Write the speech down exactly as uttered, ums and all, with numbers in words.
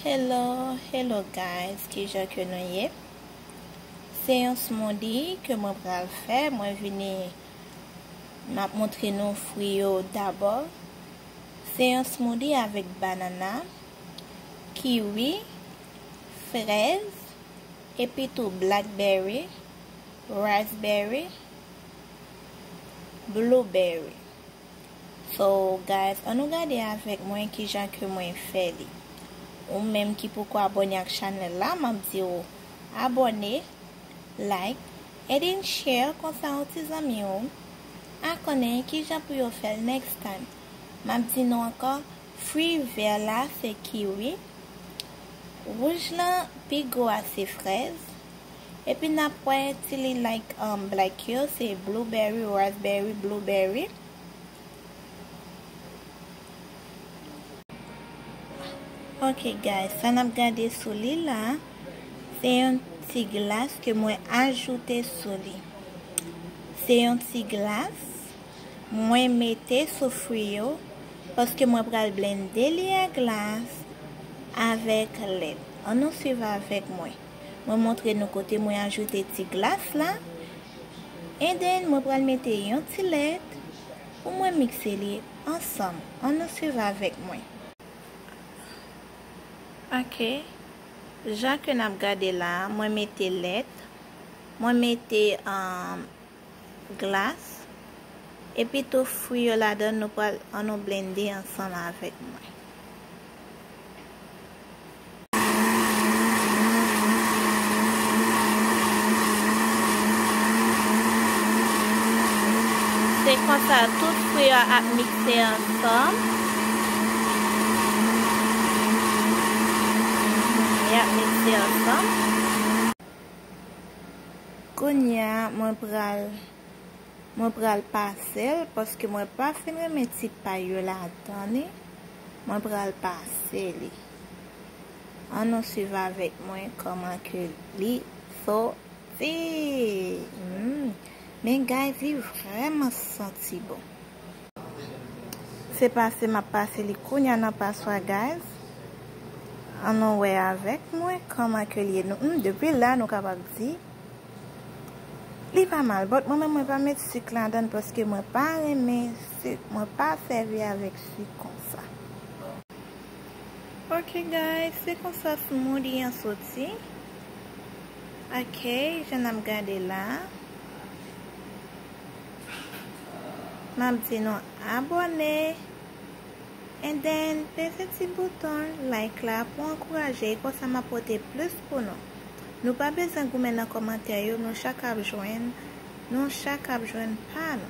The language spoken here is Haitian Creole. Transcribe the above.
Hello, hello guys, kijan ke nou ye? Se yon smoothie ke mwen pral fè. Mwen vini, m ap montre nou fwi yo dabò. Se yon smoothie avèk banana, kiwi, frèz, epi tou blackberry, raspberry, blueberry. So, guys, ann nou gade avèk mwen kijan ke mwen fè li. Ou menm ki poko abòne ak chanèl la, m ap di w abòne, like, and then share, konsa yon ti zanmi w a konnen kijan pou yo fè l next time. M ap di nou ankò, fwi vè la se kiwi, wouj lan pi gwo a se frèz, epi n ap wè ti li like, um, black yo, se blueberry, raspberry, blueberry. Ok guys, sa n ap gade sou li la, se yon ti glas ke mwen ajoute sou li. Se yon ti glas mwen mete sou fwi yo, paske mwen pral blende li a glas avèk lèt. Ann nou swiv avèk mwen. Mwen montre nou kote mwen ajoute ti glas la. And then, mwen pral mete yon ti lèt pou mwen mikse li ansanm. Ann nou swiv avèk mwen. Ok. Jan ke n ap gade la, mwen mete lèt, mwen mete, um, glas, epi tou fwi yo ladan, nou pral, ann nou blende ansanm avèk mwen. Se konsa, tout fwi yo ap mikse ansanm. Y ap mikse ansanm. Kounye a, mwen pral, mwen pral pase l, paske mwen pa fin renmen ti pay yo ladan li. Mwen pral pase li. Ann nou swiv avèk mwen kòman ke li soti. Mm. Men guys, li vrèman santi bon. Se pase m ap pase li kounye a nan paswa, guys. Ann nou wè avèk mwen kòman ke li ye. Nou, hmm, depi la, nou kapab di li pa mal. But mwen menm, mwen pa met sik ladan l paske mwen pa renmen sik. Mwen pa sèvi avèk sik konsa. Ok guys, se konsa smoothie an soti. Ok, jan n ap gade la. M ap di nou abòne. And then, peze ti bouton like la pou ankouraje, e konsa m ap pote plis pou nou. Nou pa bezwen goumen nan kòmantè yo, nou chak ap jwenn, nou chak ap jwenn pa nou.